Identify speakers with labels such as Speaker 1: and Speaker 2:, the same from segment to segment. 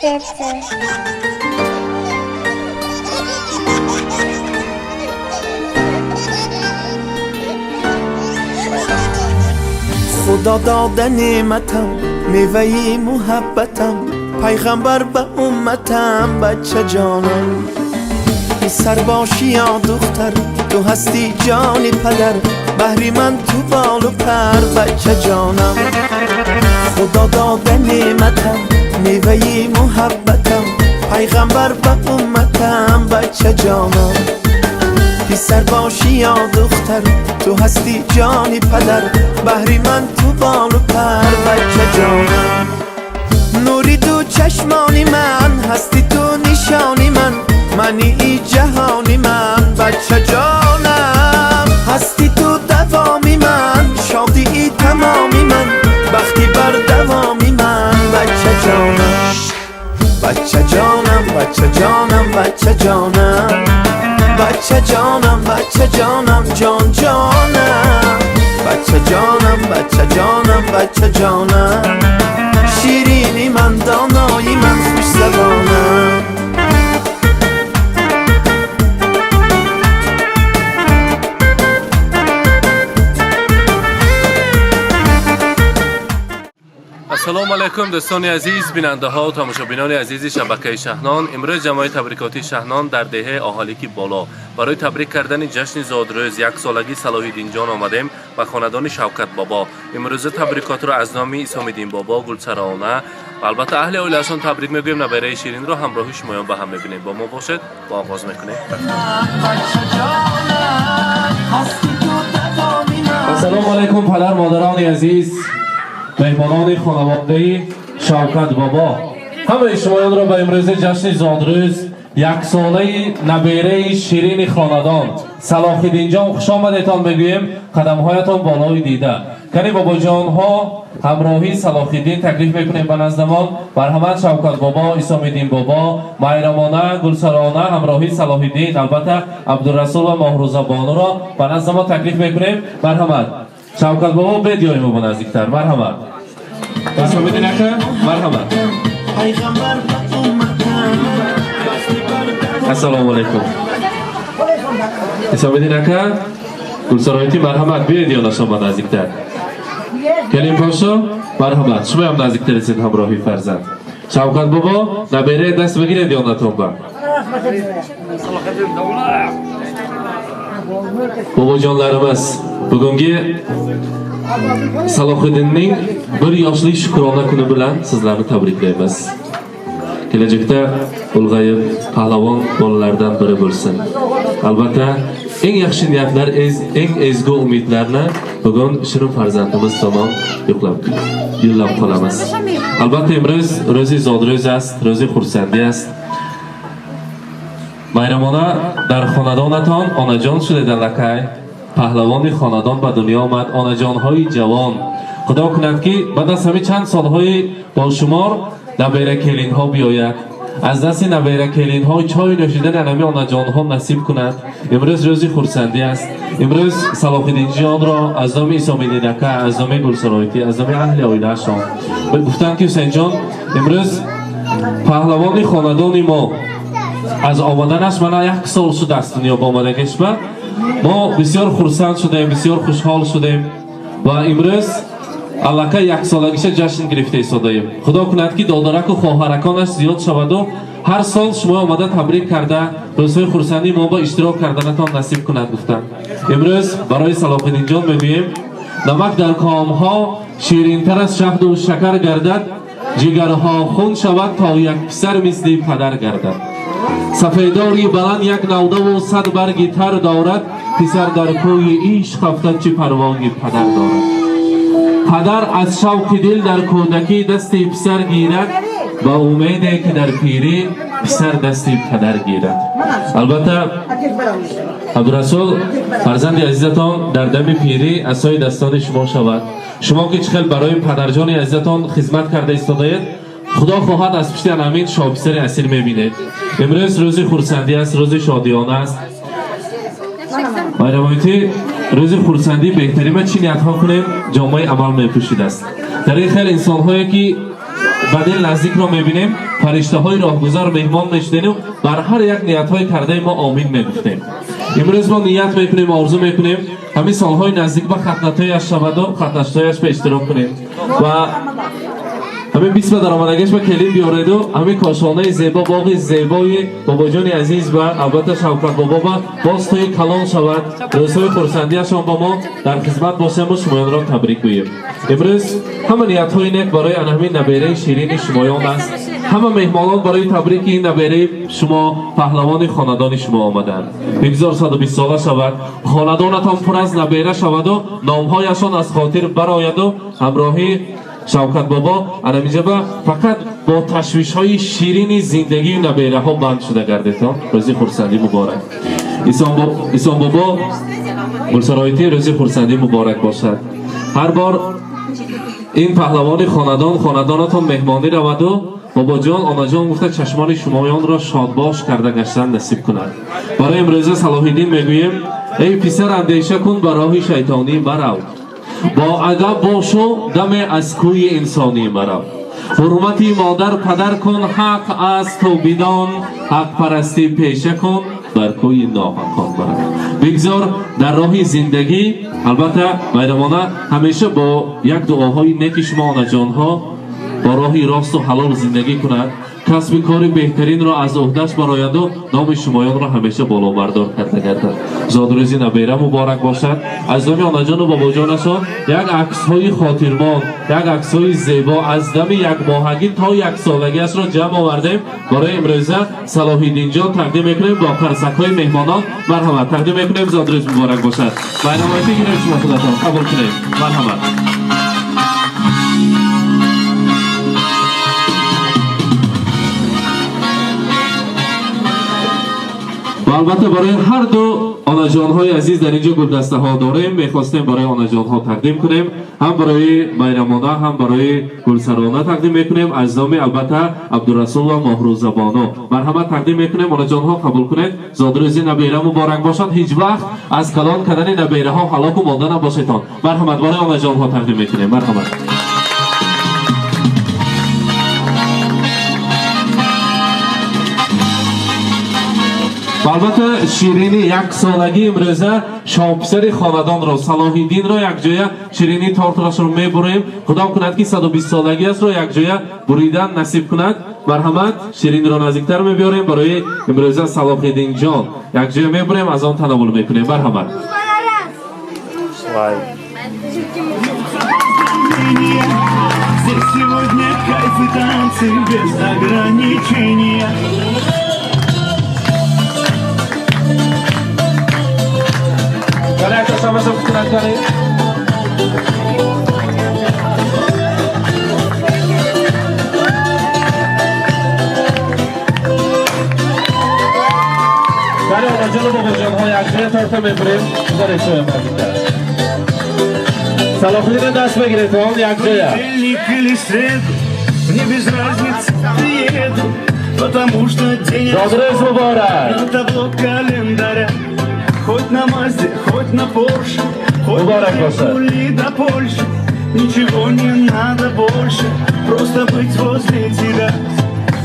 Speaker 1: Худо дода неъматам, меваи муҳаббатам, пайғамбар ба умматам, бача ҷонам. Писар бошӣ ё духтар, ту ҳастӣ ҷони падар, баҳри ман ту болу пар, бача ҷонам. Худо дода неъматам, меваи муҳаббатам, пайғамбар ба умматам, бача ҷонам. Писар бошӣ ё духтар, ту ҳастӣ ҷони падар, баҳри ман ту болу пар, бача ҷонам. Нури ду чашмони ман, ҳастӣ ту нишони ман, мани и ҷаҳони ман, бача ҷонам. Ҳастӣ ту давоми ман, шодии тамоми ман, бахти бардавоми ман, бача ҷонам. Бача ҷонам, бача ҷонам, бача ҷонам, бача ҷонам, бача ҷонам, ҷон ҷонам, бача ҷонам, бача ҷонам, бача ҷонам, ширини ман, донои ман, хушзабонам.
Speaker 2: Ассалому алайкум, дӯстони азиз, бинандаҳо ва тамошобинони азизи шабакаи Шаҳнон. Имрӯз ҷамоаи табрикотии Шаҳнон дар деҳаи Оҳалики Боло барои табрик кардани ҷашни зодрӯз яксолагии Салоҳиддинҷон омадем ба хонадони Шавкат бобо. Имрӯза табрикотро аз номи Исомиддин бобо, Гулсарона ва албатта аҳли оилаашон табрик мегӯем. Набераи ширинро ҳамроҳи шумоён ба ҳам мебинем. Бо мо бошед, мо оғоз мекунем.
Speaker 3: Ассалому алайкум, падар модарони азиз, меҳмонони хонаводаи Шавкат бобо. Ҳамаи шумоёнро ба имрӯзи ҷашни зодрӯз яксолаи набераи ширини хонадон Салоҳиддинҷон хушомадетон мегӯем. Қадамҳоятон болои дида. Кани бобоҷонҳо ҳамроҳи Салоҳиддин таклиф мекунем ба наздамон. Марҳамат, Шавкат бобо, Исомиддин бобо, Майрамона, Гулсарона ҳамроҳи Салоҳиддин, албатта Абдурасул ва Моҳрӯза бонуро ба наздамон таклиф мекунем. Марҳамат, Шавкат бобо, бедиёем ба наздиктар. Марҳамат, Исомиддин ака, марҳамат.
Speaker 1: Пайғамбар ба умматам, бахти бардавом.
Speaker 3: Ассалому алайкум, Исомиддин ака, Гулсароити, марҳамат, биёед ёнашон ба наздиктар. Келинпошо, марҳамат, шумоям наздиктар истед ҳамроҳи фарзанд. Шавкат бобо, набераи даст бигиред ёнатон ба. Bobojonlarimiz, bugungi Salohiddinning 1 yoshlik shukrona kuni bilan sizlarni tabriklaymiz. Kelajakda ulg'ayib pahlavon bolalardan biri bo'lsin. Albatta, eng yaxshi niyatlar, eng ezgu umidlarni bugun shirin farzandimiz tomon yo'qlab yo'llab qolamiz. Albatta, imro'z ro'zi zodro'z ast, ro'zi xursandi ast. Майрамона, дар хонадонатон онаҷон шудед, аллакай паҳлавони хонадон ба дунё омад. Онаҷонҳои ҷавон, худо кунад, ки баъд аз ҳамин чанд солҳои бошумор набера келинҳо биёяд, аз дасти набера келинҳо чой нӯшидани анами онаҷонҳо насиб кунад. Имрӯз рӯзи хурсандӣ аст. Имрӯз Салоҳиддинҷонро аз номи Исомиддин ака, аз номи Гулсароитӣ, аз номи аҳли оилаашон гуфтанд, ки Ҳусейнҷон, имрӯз паҳлавони хонадони мо аз омаданаш мана як сол шудааст. Дунё ба омадагишба мо бисёр хурсанд шудем, бисёр хушҳол шудем ва имрӯз аллакай яксолагиша ҷашн гирифта истодаем. Худо кунад, ки додараку хоҳараконаш зиёд шаваду ҳар сол шумо омада табрик карда, рӯзҳои хурсандии мо ба иштирок карданатон насиб кунад, гуфтанд. Имрӯз барои Салоҳиддинҷон мегӯем: намак дар комҳо ширинтар аз шаҳду шакар гардад, ҷигарҳо хун шавад, то як писар мисли падар гардад. Сафедори баланд як навдаву 100 барги тар дорад, писар дар кӯи ишқ афтад, чӣ парвои падар дорад? Падар аз шавқи дил дар кӯдакӣ дасти писар гирад, ба умеде ки дар пирӣ писар дасти падар гирад. Албатта, Абдурасул, фарзанди азизатон дар дами пирӣ асои дастони шумо шавад. Шумо ки чӣ хел барои падарҷони азизатон хизмат карда истодаед, худо хоҳад, аз пушти анамин шоҳписари асил мебинед. Имрӯз рӯзи хурсандӣ аст, рӯзи шодиёна аст. Майрамоитӣ, рӯзи хурсандӣ беҳтарима чӣ ниятҳо кунем, ҷомаи амал мепӯшидааст. Дар ин хел инсонҳое ки ба дил наздикро мебинем, фариштаҳои роҳгузар меҳмон мешудем бар ҳар як ниятҳои кардаи мо омин мегуфтем. Имрӯз мо ният мекунем, орзу мекунем ҳамин солҳои наздик ба хатнатҳояш шаваду хатнатҳояш ба иштирок кунем ва ҳамин 20 ба даромадагиаш ба келин биёреду ҳамин кошонаи зебо, боғи зебои бобоҷони азиз ва албатта Шавкат бобо ба боз тои калон шавад, рӯзҳои хурсандиашон ба мо дар хизмат бошему шумоёнро табрик гӯем. Имрӯз ҳама ниятҳои нек барои ана ҳамин набераи ширини шумоён аст. Ҳама меҳмонон барои табрики ин набераи шумо, паҳлавони хонадони шумо омаданд. Бигзор 120 сола шавад, хонадонатон пур аз набера шаваду номҳояшон аз хотир барояду ҳамроҳи Шавкат бобо анамиҷаба фақат бо ташвишҳои ширини зиндагии набераҳо банд шуда гардедон. Рӯзи хурсандӣ муборак. Исон бобо Гулсароитӣ, рӯзи хурсандӣ муборак бошад. Ҳар бор ин паҳлавони хонадон хонадонатон меҳмонӣ раваду бобоҷон, онаҷон гуфта чашмони шумоёнро шодбош карда гаштан насиб кунад. Барои имрӯза Салоҳиддин мегӯем: эй писар, андеша кун, ба роҳи шайтонӣ барав, бо адаб бошу, даме аз кӯи инсонӣ марав, ҳурмати модар падар кун, ҳақ аз ту бидон, ҳақпарастӣ пеша кун, бар кӯи ноҳақон барав. Бигзор дар роҳи зиндагӣ албатта байрамона ҳамеша бо як дуоҳои неки шумо онаҷонҳо бо роҳи росту ҳалол зиндагӣ кунад, касби кори беҳтаринро аз уҳдаш барояду номи шумоёнро ҳамеша болобардор карда гардад. Зодрӯзи набера муборак бошад. Аз номи онаҷону бобоҷонашон як аксҳои хотирмон, як аксҳои зебо аз дами якмоҳагӣ то яксолагиашро ҷамъ овардем, барои имрӯза Салоҳиддинҷон тақдим мекунем бо қарсакҳои меҳмонон. Марҳамат, тақдим мекунем. Зодрӯз муборак бошад. Байрамоятӣ гирем, шумо худатон қабул кунед. Марҳамат. Ва албатта барои ҳар ду онаҷонҳои азиз дар инҷо гулдастаҳо дорем, мехостем барои онаҷонҳо тақдим кунем, ҳам барои Байрамона, ҳам барои Гулсарона тақдим мекунем аз номи албатта Абдурасул ва Моҳрӯзабону. Марҳамат, тақдим мекунем, онаҷонҳо қабул кунед. Зодрӯзи набера муборак бошад. Ҳеҷ вақт аз калон кардани набераҳо ҳалоку монда набошедтон. Марҳамат, барои онаҷонҳо тақдим мекунем. Марҳамат. Ва албатта ширини яксолагӣ имрӯза шоҳписари хонадонро Салоҳиддинро якҷоя ширини торташро мебурем. Худо кунад, ки 120 солагиашро якҷоя буридан насиб кунад. Марҳамат, ширинро наздиктар мебиёрем барои имрӯза Салоҳиддинҷон. Якҷоя мебурем, аз он тановул мекунем. Марҳамат.
Speaker 1: Здесь сегодня кайф и танцы без ограничения.
Speaker 3: Барои шамаша фикрат кунед. Барои онаҷону бобоҷонҳо якҷоя торта мебурем. Бизоред шоя наздиктар. Салоҳиддинро даст бигиред, он якҷоя.
Speaker 1: Понедельник или среду, мне без разницы, приеду, потому что день
Speaker 3: Зодрӯз муборак.
Speaker 1: на табло календаря. Хоть на Мазде, хоть на Порше, хоть на
Speaker 3: Муборак бошад.
Speaker 1: Жигули до Польши. Ничего не надо больше, просто быть возле тебя.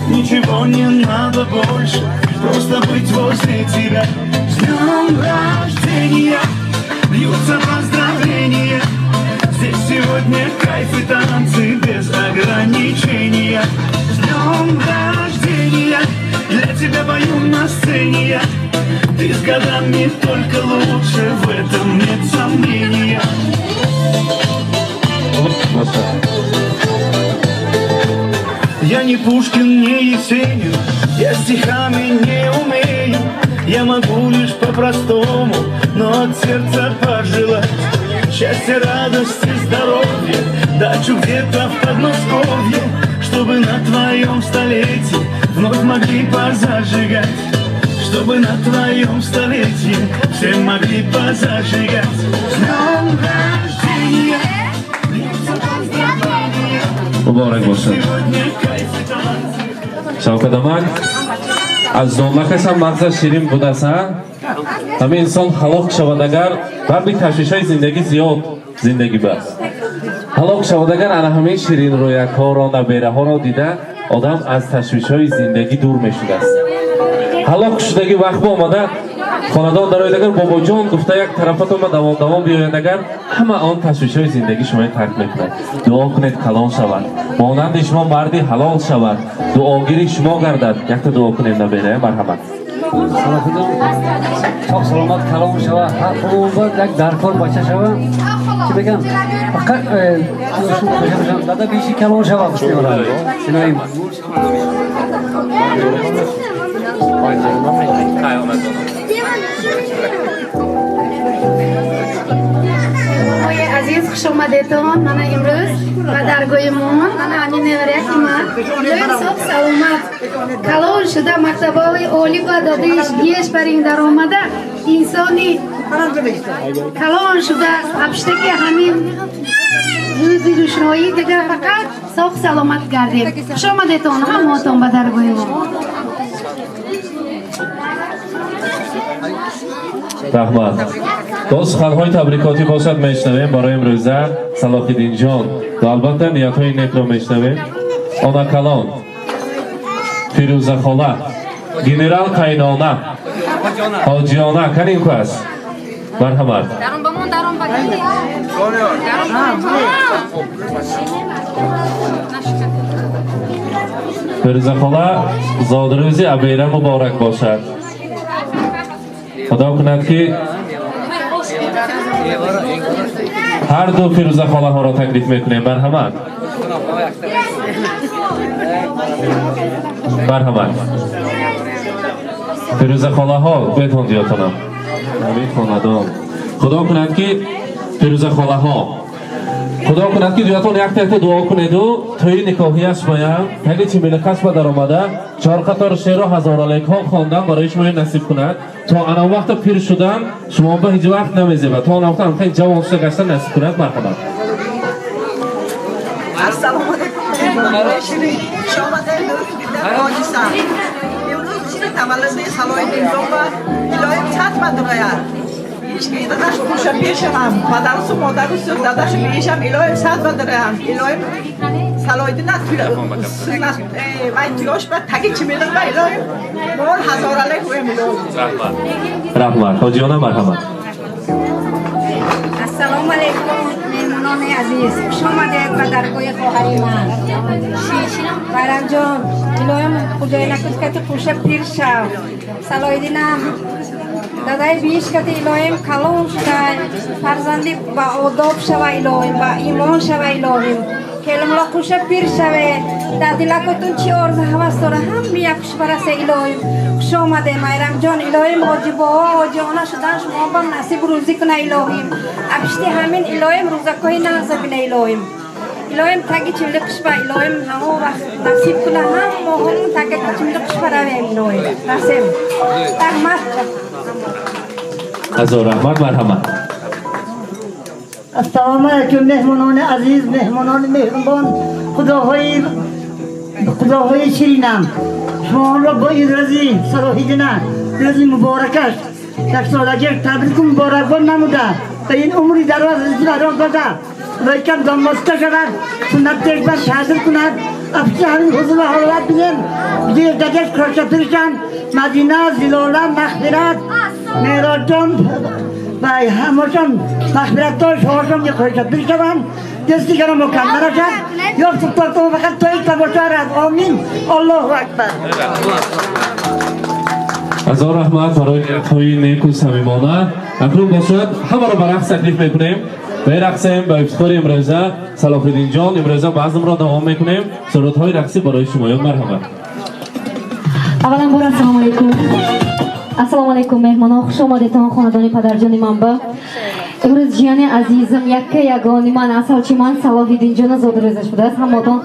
Speaker 1: Ничего не надо больше, просто быть возле тебя. С днем рождения льются поздравления. Здесь сегодня кайф и танцы без ограничения. С днем рождения для тебя пою на сцене я. Ты с годами только лучше, в этом нет сомнения.
Speaker 3: Бошад.
Speaker 1: Я не Пушкин, не Есенин, я стихами не умею. Я могу лишь по-простому, но от сердца пожелать счастья, радости, здоровья, дачу где-то в Подмосковье, чтобы на твоем столетии вновь могли позажигать. Чтобы на твоем столетии все могли позажигать. С днем рождения! Льются поздравления.
Speaker 3: Муборак бошад.
Speaker 1: Сегодня кайф и танцы.
Speaker 3: Шавкат аз донакашам мағзаш ширин будааст, а? Ҳамин инсон ҳалок шавад агар, барби ташвишҳои зиндагӣ зиёд зиндагӣ ба. Ҳалок шавад агар, ана ҳамин ширинрӯякҳоро, набераҳоро дида Одам аз ташвишҳои зиндагӣ дур мешудааст. Ҳалок шудагӣ вақт ба омада хонадон дарояд, агар бобоҷон гуфта як тарафатон ба давом давом биёяд, агар ҳама он ташвишҳои зиндагӣ шуморо тарк мекунад. Дуо кунед, калон шавад, монанди шумо марди ҳалол шавад, дуогири шумо гардад. Якта дуо кунем, набера, марҳамат.
Speaker 4: Соғ саломат калон шава, хуб як даркор бача шава. Чӣ бигам, фақат дада биши калон шава. Синоим.
Speaker 5: Ой, азиз, хуш омадетон. Мана имрӯз ба даргоҳимон, мана ҳамин неваряки ман лӯй соғ саломат калон шуда, мактабҳои олӣ ба додиш еш бар ин даромада, инсони калон шуда, абштаки ҳамин рӯзи рӯшноӣ дига фақат соғ саломат гардед. Хуш омадетон ҳамаотон ба даргоҳи мо.
Speaker 3: Раҳмат. Боз суханҳои табрикотӣ бошад, мешнавем барои имрӯза Салоҳиддинҷон ва албатта ниятҳои некро мешнавем. Онакалон, Фирӯзахола, генерал қайнона, ҳоҷиёна канин ку аст? Марҳамат. Фирӯзахола, зодрӯзи абера муборак бошад. Худо кунад, ки ҳар ду фирӯзахолаҳоро таклиф мекунем. Марҳамат, марҳамат, фирӯзахолаҳо, бетон диётонам ҳамин хонадон. Худо кунад, ки фирӯзахолаҳо, худо кунад, ки дуятон якта якта дуо кунеду тӯи никоҳияш боям таги чимилиқаш ба даромада чор қатор шеъру ҳазоралекҳо хондан барои шумо насиб кунад. То ана вақта пир шудан шумо ба ҳеҷ вақт намезебад, то ана вақта ҳамхел ҷавон шуда гаштан насиб кунад. Марҳамат.
Speaker 6: Ассалому алайкум. Хуш омадед. Имрӯз рӯзи таваллуди Салоҳиддинҷон ба илоҳим сад бадрояд. Ҳеҷ дадаш хуша пешам, падарусу модарусу дадашу бешам илоҳим сад бадроям. Илоҳим Салоҳиддин аз вай туёш ба таги чимилиқ ба илоҳим мол ҳазоралек гӯям илоҳим.
Speaker 3: Раҳмат, раҳмат, ҳоҷиёна, марҳамат.
Speaker 7: Ассалому алайкум, меҳмонони азиз, хуш омадед ба даргоҳи хоҳари ман Байрамҷон. Илоҳим хуҷоинакут кати хуша пир шав. Салоҳиддинам дадаи биш кати илоҳим калон шуда, фарзанди ба одоб шава, илоҳим ба имон шава, илоҳим келимло хуша пир шаве. Дар дилакотун чӣ орзу ҳавас дора, ҳамия хуш барасе илоҳим. Хуш омаде, Майрамҷон. Илоҳим ҳоҷибоҳо ҳоҷиона шудан шумо ба насиб рӯзӣ куна илоҳим. Абишти ҳамин илоҳим рӯзакҳои нағза бина илоҳим. Илоҳим таги чимли қишба илоҳим ҳамон вақт насиб куна, ҳам моҳомон таги чимли қишба равем илоҳим, расем. Раҳмат.
Speaker 3: Ҳазор раҳмат, марҳамат.
Speaker 8: Ассалому алайкум, меҳмонони азиз, меҳмонони меҳрубон, худоҳои худоҳои ширинам. Шуморо бо ин рӯзи Салоҳиддина, рӯзи муборакаш, яксолагиаш табрику муборакбод намуда ва ин умри дароз ризқи дароз дода ва якам домодта шавад, суннатеш бар таъсир кунад. Афси ҳамин ҳузур ва ҳаловат бинем. Дидагаш кошапиршан Мадина, Зилола, Мағфират, Меҳроҷон ва ҳамашон мағфиратдор шоҳошон кошапир шаванд. Дасти кара мукаммал шад. Ё супортон фақат тои тамошо рад. Омин. Аллоҳу акбар.
Speaker 3: Ҳазор раҳмат барои ниятҳои неку самимона. Акнун бошад, ҳамаро ба рақс таклиф мекунем. Берақсем ба ифтихори имрӯза Салоҳиддинҷон. Имрӯза базмро давом мекунем. Сурудҳои рақсӣ барои шумоён, марҳамат.
Speaker 9: Аввалан бор ассалому алайкум. Ассалому алайкум, меҳмонон, хуш омадетон хонадони падарҷони ман ба. Имрӯз ҷияни азизам, якка ягони ман, асалчи ман Салоҳиддинҷона зодрӯзаш будааст. Ҳамаотон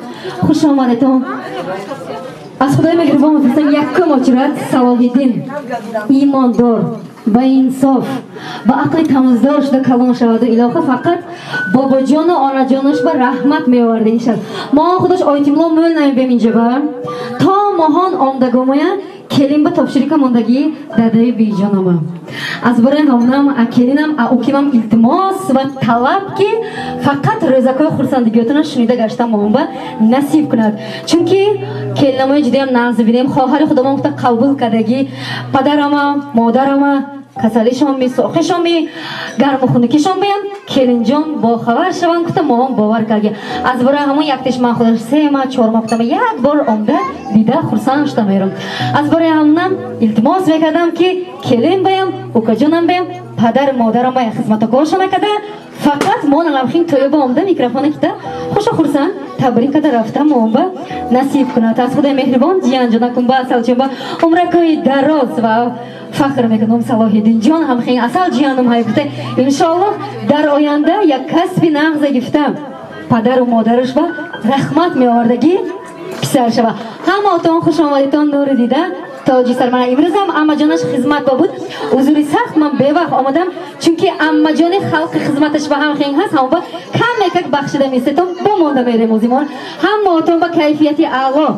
Speaker 9: хуш омадетон. Аз Худои меҳрубон мепурсам, якум очират Салоҳиддин имондор, ба инсоф, ба ақли тамиздор шуда калон шаваду илоҳа фақат бобоҷону онаҷонош ба раҳмат меоварда иншалла. Моҳон худош ойтимло мӯл намебем инҷа ба то моҳон омдагомоя. Келин ба топширика мондагӣ дадаи беҷонама. Аз бораи ҳамонам келинам укимам илтимос ва талаб ки фақат рӯзакҳои хурсандигиётона шунида гашта моҳонба насиб кунад. Чунки келинамои ҷудоям нағз бинем, хоҳари худомон гуфта қабул кардагӣ, падарама, модарама, касалишон ми, соқишон ми, гарму хунукишон биям, келинҷон бохабар шаванд гуфта моҳон бовар карди. Аз бораи ҳамон яктеш ман худаш 3 ма 4 ма гуфтам як бор омда дида хурсанд шуда мерам. Аз бораи ҳамонам илтимос мекардам ки келин баям, укаҷонам баям, падар модарам баям хизматокоршон накарда, фақат мо наламхин тоёба омда микрофона кита хушу хурсанд табрик карда рафта моҳонба насиб кунад. Аз худои меҳрибон ҷиянҷонакунба, асалҷонба умракои дароз ва фахр мекунам Салоҳиддинҷон ҳамхин асал ҷиянум ҳай гуфта иншоаллоҳ дар оянда як касби нағза гифта падару модараш ба раҳмат меовардагӣ писар шава. Ҳамаотон хуш омадитон нури дида тоҷи сар. Мана имрӯзам аммаҷонаш хизмат ба буд. Узури сахт ман бевақт омадам, чунки аммаҷони халқи хизматаш ба ҳамхин ҳаст, ҳамоба камекак бахшида мистетон бомонда мерем озимон. Ҳамаотон ба кайфияти аъло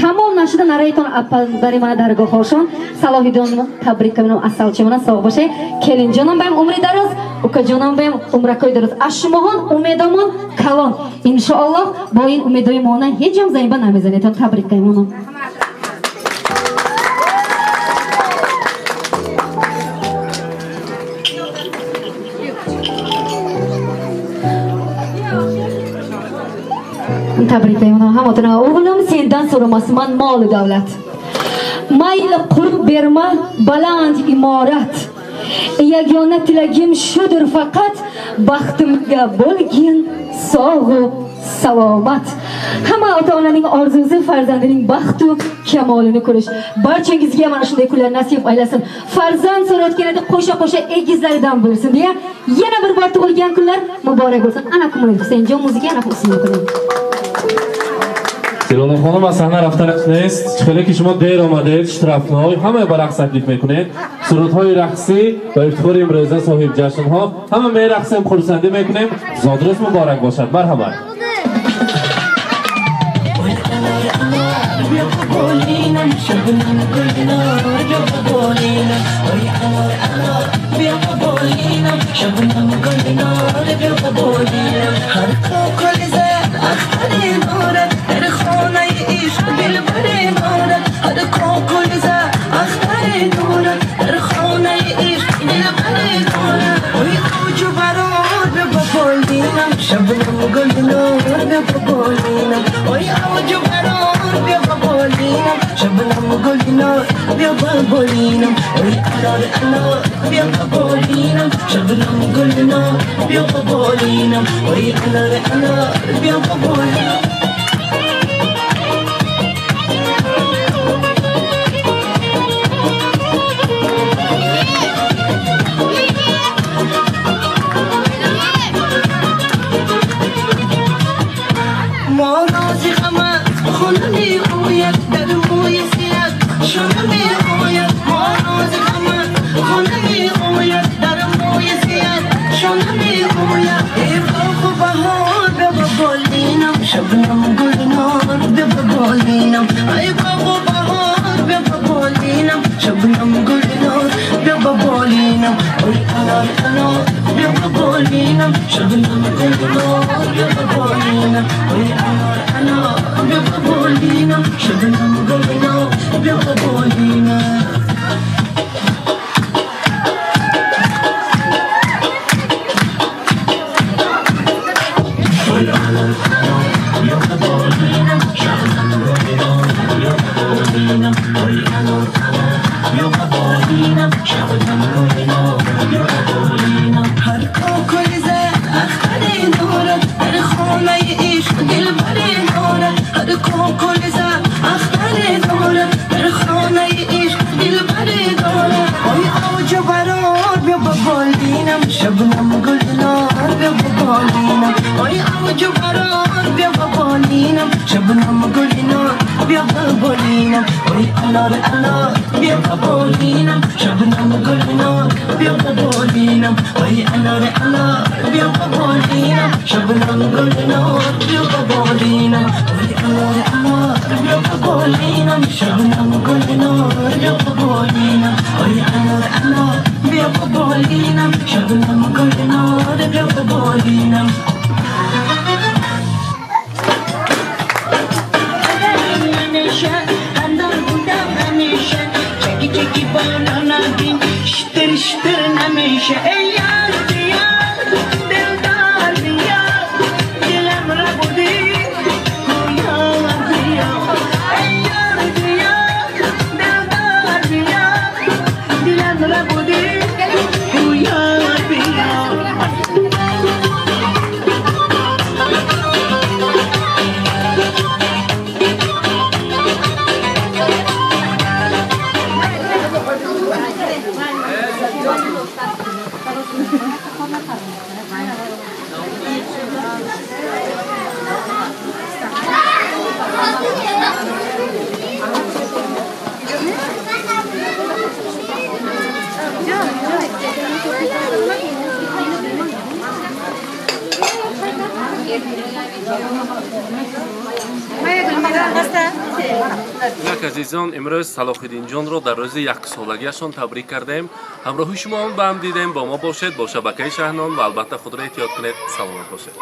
Speaker 9: тамом нашуда нараитон ападари мана даргоҳҳошон Салоҳиддин табрик кунам асалчимона соғ боше. Келинҷонам баям умри дароз, укаҷонам баям умракои дароз. Аз шумоҳон умедомон калон. Иншоаллоҳ бо ин умедои моона ҳеҷ ҷом заиба намезанедон. Табрик кунам. Табрик мекунам ҳаматона. O'g'lim, sendan so'ramasman mol davlat. Mayli qurib berma baland imorat. Yagona tilagim shudir faqat, baxtimga bo'lgin sog'u salomat. Hamma ota-onaning orzusi farzandining baxtu kamolini ko'rish. Barchangizga mana shunday kunlar nasib aylasin. Farzand so'rayotganida qo'sha-qo'sha egizlaridan bo'lsin deya yana bir bor tug'ilgan kunlar muborak bo'lsin. Ana Kumul Husaynjon muzika ana husni qiling.
Speaker 3: Силона хонум аз саҳна рафтанаш нест. Хеле ки шумо дер омадед, штрафной, ҳама ба рақс таклиф мекунед. Сурудҳои рақсӣ ба ифтихори имрӯза соҳиб ҷашнҳо ҳама мерақсем, хурсандӣ мекунем. Зодрӯз муборак бошад. Марҳамат.
Speaker 1: بیا قبولینم وای انار انار بیا قبولینم شبنم گل نور بیا قبولینم وای انار انار بیا قبولینم شبنم گل نور بیا قبولینم وای انار انار بیا قبولینم شبنم گل نور بیا قبولینم. شتر نمیشه ای یار بیار دلدار بیار دلم را بودی گویا بیا ای یار بیار دلدار بیار دلم را بودی گویا بیا.
Speaker 2: Инак азизон, имрӯз Салоҳиддинҷонро дар рӯзи яксолагиашон табрик кардем. Ҳамроҳи шумо ба ҳам дидем. Бо мо бошед, бо шабакаи Шаҳнон ва албатта худро эҳтиёт кунед. Саломат бошед.